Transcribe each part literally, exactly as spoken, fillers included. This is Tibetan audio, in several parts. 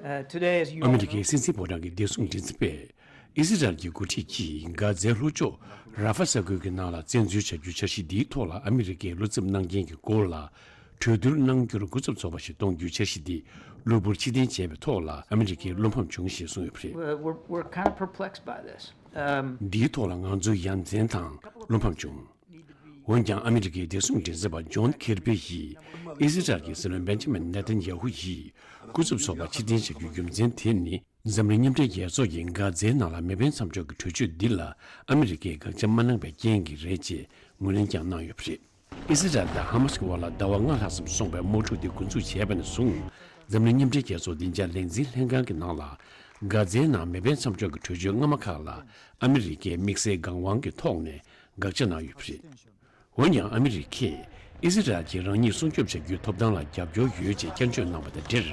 Uh, today, as you ཨ་མི་རི་ཀའི་སྲིད་འཛིན་ཕོ་བྲང་གི་བདེ་སྲུང་མགྲིན་ཚབ་པས། ཨི་སི་རལ་གྱི་འགོ་ཁྲིད་ཀྱིས་གྷ་ཛའི་ལྷོ་ཕྱོགས་ར་ཧྥ་ས་ཁུལ་གྱི་ནང་ལ་བཙན་འཛུལ་བྱ་རྒྱུའི་འཆར་གཞི་འདིའི་ཐོག་ལ་ཨ་མི་རི་ཀས་བློ་འཚབ་གནང་རྐྱེན་གྱི་སྐོར་ལ་གྲོས་བསྡུར་གནང་རྒྱུར་སྐུ་ཚབ་ཚོགས་པ་ཞིག་གཏོང་རྒྱུའི་འཆར་གཞི་འདི་གློ་བུར་ཕྱིར་འཐེན་བྱས་པའི་ཐོག་ལ་ཨ་མི་རི་ཀས་བློ་ཕམ་བྱུང་ཞེས་གསུངས་ཡོད་པ་རེད། We're, we're, we're kind of perplexed by this. Um, འདིའི་ཐོག་ལ་ང་ཚོ་ཡ་མཚན་དང་བློ་ཕམ་བྱུང་། འོན་ཀྱང་ཨ་མི་རི་ཀའི་བདེ་སྲུང་མགྲིན་ཚབ་པ་ཇོན་ཁེར་པི་ཡིས་ཨི་སི་རལ་གྱི་སྲིད་བློན་བེན་ཇི་མིན་ནེ་ཐན་ཡ་ཧུ་ཡིས་སྐུ་ཚབ་ཚོགས་པ་ཕྱིར་འཐེན་བྱ་རྒྱུའི་རྒྱུ་མཚན་དེ་ནི། འཛམ་གླིང་མཉམ་འབྲེལ་རྒྱལ་ཚོགས་ཀྱིས་གྷ་ཛའི་ནང་ལ་མེ་འཕེན་མཚམས་འཇོག་གི་གྲོས་ཆོད་འདི་ལ་ཨ་མི་རི་ཀས་དགག་བྱ་མ་གནང་བའི་རྐྱེན་གྱིས་རེད་ཅེས་ངོས་ལེན་ཀྱང་གནང་ཡོད་པ་རེད། ཨི་སི་རལ་དང་ཧ་མ་སི་གི་དབར་ལ་ཟླ་བ་ལྔ་ལྷག་ཙམ་སོང་བའི་དམག་འཁྲུག་དེ་འགོ་འཛུགས་བྱས་པ་ནས་བཟུང་། འཛམ་གླིང་མཉམ་འབྲེལ་རྒྱལ་ཚོགས་བདེ་འཇགས་ལས་འཛིན་ལྷན་ཁང་གི་ནང་ལ་གྷ་ཛའི་ནང་མེ་འཕེན་མཚམས་འཇོག་གི་གྲོས་ཆོད་སྔ་མ་ཁག་ལ་ཨ་མི་རི་ཀས་དམིགས་བསལ་སྒང་དབང་གི་ཐོག་ནས་དགག་བྱ་གནང་ཡོད་པ་རེད། འོན་ཀྱང་ཨ་མི་རི་ཀས་ཨི་སི་རལ་གྱིས་རང་ཉིད་སྲུང་སྐྱོབ་བྱ་རྒྱུའི་ཐོབ་ཐང་ལ་རྒྱབ་སྐྱོར་ཡོད་ཅེས་བསྐྱར་བརྗོད་གནང་བ་དང་འབྲེལ།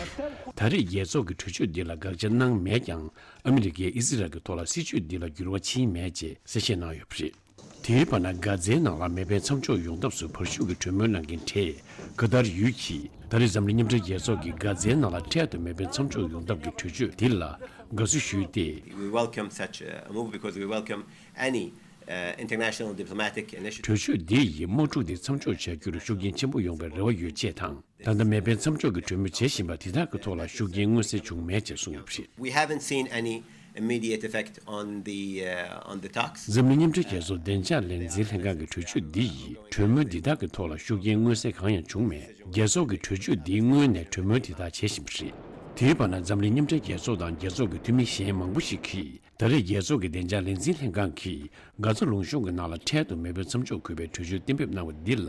ད་རེས་རྒྱལ་ཚོགས་ཀྱི་གྲོས་ཆོད་འདི་ལ་དགག་བྱ་གནང་མེད་ཀྱང་ཨ་མི་རི་ཀས་ཨི་སི་རལ་གྱི་ཐོག་ལ་སྲིད་ཇུས་འདི་ལ་འགྱུར་བ་ཕྱིན་མེད་ཅེས་གསལ་བཤད་གནང་ཡོད་པ་རེད། དེའི་བར་ན་གྷ་ཛའི་ནང་ལ་མེ་འཕེན་མཚམས་འཇོག་ཡོང་ཐབས་སུ་བར་ཞུགས་ཀྱི་གྲོས་མོལ་གནང་མཁན་གྲས་ཀ་ཏར་ཡུལ་གྱིས་ད་རེས་འཛམ་གླིང་མཉམ་འབྲེལ་རྒྱལ་ཚོགས་ཀྱིས་གྷ་ཛའི་ནང་ལ་འཕྲལ་དུ་མེ་འཕེན་མཚམས་འཇོག་ཡོང་ཐབས་ཀྱི་གྲོས་ཆོད་འདི་ལ་དགའ་བསུ་ཞུས་ཏེ། We welcome such a move because we welcome any, uh, international diplomatic initiative. གྲོས་ཆོད་འདི་ཡིས་དམག་འཁྲུག་འདི་མཚམས་འཇོག་བྱ་རྒྱུར་ཤུགས་རྐྱེན་ཆེན་པོ་ཡོང་བའི་རེ་བ་ཡོད་ཅེས་དང་། ད་ལྟ་མེ་འཕེན་མཚམས་འཇོག་གི་གྲོས་མོལ་བྱེད་བཞིན་པ་དེ་དག་གི་ཐོག་ལ་ཤུགས་རྐྱེན་མངོན་གསལ་བྱུང་མེད་ཅེས་གསུངས་ཡོད་པ་རེད། We haven't seen any immediate effect on the, uh, on the talks. འཛམ་གླིང་མཉམ་འབྲེལ་རྒྱལ་ཚོགས་བདེ་འཇགས་ལས་འཛིན་ལྷན་ཁང་གི་གྲོས་ཆོད་འདི་ཡིས་གྲོས་མོལ་འདི་དག་གི་ཐོག་ལ་ཤུགས་རྐྱེན་མངོན་གསལ་གང་ཡང་བྱུང་མེད། རྒྱལ་ཚོགས་ཀྱི་གྲོས་ཆོད་འདིའི་སྔོན་ནས་གྲོས་མོལ་འདི་དག་བྱེད་བཞིན་པ་རེད། དེའི་བར་ན་འཛམ་གླིང་མཉམ་འབྲེལ་རྒྱལ་ཚོགས་དང་རྒྱལ་ཚོགས་ཀྱི་འཐུས་མི་གཞན་མང་པོ་ཞིག་གིས་ད་རེས་རྒྱལ་ཚོགས་ཀྱི་བདེ་འཇགས་ལས་འཛིན་ལྷན་ཁང་གིས་གྷ་ཛ་ལུང་གཤོང་གི་ནང་ལ་འཕྲལ་དུ་མེ་འཕེན་མཚམས་འཇོག་དགོས་པའི་གྲོས་ཆོད་གཏན་འབེབས་གནང་བ་འདི་ལ་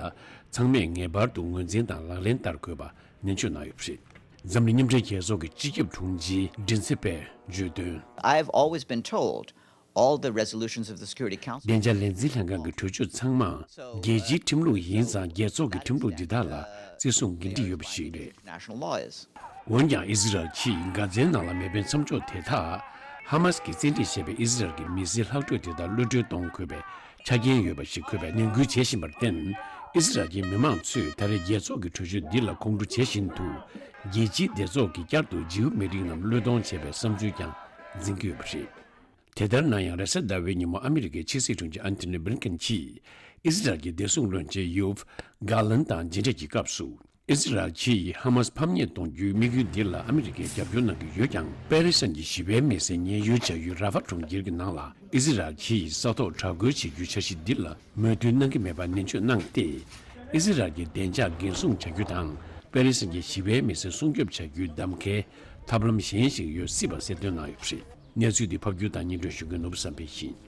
ཚང་མས་ངེས་པར་དུ་ངོས་འཛིན་དང་ལག་ལེན་བསྟར་དགོས་པ་ནན་བརྗོད་གནང་ཡོད་པ་རེད། འཛམ་གླིང་མཉམ་འབྲེལ་རྒྱལ་ཚོགས་ཀྱི་སྤྱི་ཁྱབ་དྲུང་ཆེའི་མགྲིན་ཚབ་པས་བརྗོད་དོན། I've always been told all the resolutions of the Security Council. བདེ་འཇགས་ལས་འཛིན་ལྷན་ཁང་གི་གྲོས་ཆོད་ཚང་མ་རྒྱལ་སྤྱིའི་ཁྲིམས་ལུགས་ཡིན་ཙང་རྒྱལ་ཚོགས་ཀྱི་ཁྲིམས་ལུགས་འདི་དག་ལ་བརྩི་སྲུང་འགན་འཁྲི་ཡོད་པ་ཞིག་རེད། International laws. འོན་ཀྱང་ཨི་ཟི་རལ་གྱིས་གྷ་ཛའི་ནང་ལ་མེ་འཕེན་མཚམས་འཇོག་དེ་དག་ཧ་མ་སི་གིས་བཙན་ཁྲིད་བྱས་པའི་ཨི་ཟི་རལ་གྱི་མི་སེར་ལྷག་འཕྲོས་དེ་དག་གློད་གྲོལ་གཏོང་དགོས་པའི་ཆ་རྐྱེན་ཡོད་པ་ཞིག་དགོས་པའི་ནན་སྐུལ་བྱེད་བཞིན་པར་བརྟེན། ཨི་ཟི་རལ་གྱི་མི་མང་ཚོས་ད་རེས་རྒྱལ་ཚོགས་ཀྱི་གྲོས་ཆོད་འདི་ལ་ཁོང་ཁྲོ་བྱེད་བཞིན་དུ། རྒྱལ་སྤྱིའི་བདེ་ཚོགས་ཀྱིས་བསྐྱར་དུ་ཇིའུ་མི་རིགས་རྣམས་བློས་གཏོང་བྱས་པའི་བསམ་ཚུལ་ཀྱང་འཛིན་གྱི་ཡོད་པ་རེད། དེ་ལྟར་ན་ཡང་རེས་གཟའ་ཟླ་བའི་ཉིན་མོ་ཨ་མི་རི་ཀའི་ཕྱི་སྲིད་དྲུང་ཆེ་ཨན་ཐོ་ནི་བྷི་ལིན་ཀེན་གྱིས་ཨི་ཟི་རལ་གྱི་བདེ་སྲུང་བློན་ཆེན་ཡོབ་གྷ་ལན་དང་མཇལ་འཕྲད་ཀྱི་སྐབས་སུ། ཨི་ཟི་རལ་གྱིས་ཧ་མ་སི་ཕམ་ཉེས་གཏོང་རྒྱུའི་དམིགས་ཡུལ་འདི་ལ་ཨ་མི་རི་ཀས་རྒྱབ་སྐྱོར་གནང་གི་ཡོད་ཀྱང་། པེ་ལེ་སི་ཐན་གྱི་ཞི་བའི་མི་སེར་ཉེན་གཡོལ་བྱ་ཡུལ་ར་ཧྥ་གྲོང་ཁྱེར་གྱི་ནང་ལ་ཨི་ཟི་རལ་གྱིས་ས་ཐོག་དྲག་རྒོལ་བྱེད་རྒྱུའི་འཆར་གཞི་འདི་ལ་མོས་མཐུན་གནང་གི་མེད་པ་ནན་བརྗོད་གནང་སྟེ། ཨི་ཟི་རལ་གྱི་བདེ་འཇགས་འགན་སྲུང་བྱ་རྒྱུ་དང་པེ་ལེ་སི་ཐན་གྱི་ཞི་བའི་མི་སེར་སྲུང་སྐྱོབ་བྱ་རྒྱུའི་གདམ་ཁའི་ཐབས་ལམ་གཞན་ཞིག་ཡོད་སྲིད་པ་གསལ་སྟོན་གནང་ཡོད་པ་རེད། གནས་ཚུལ་འདི་ཕབ་སྒྱུར་དང་སྙན་སྒྲོན་ཞུ་མཁན་ནོར་བུ་བསམ་འཕེལ་ཡིན།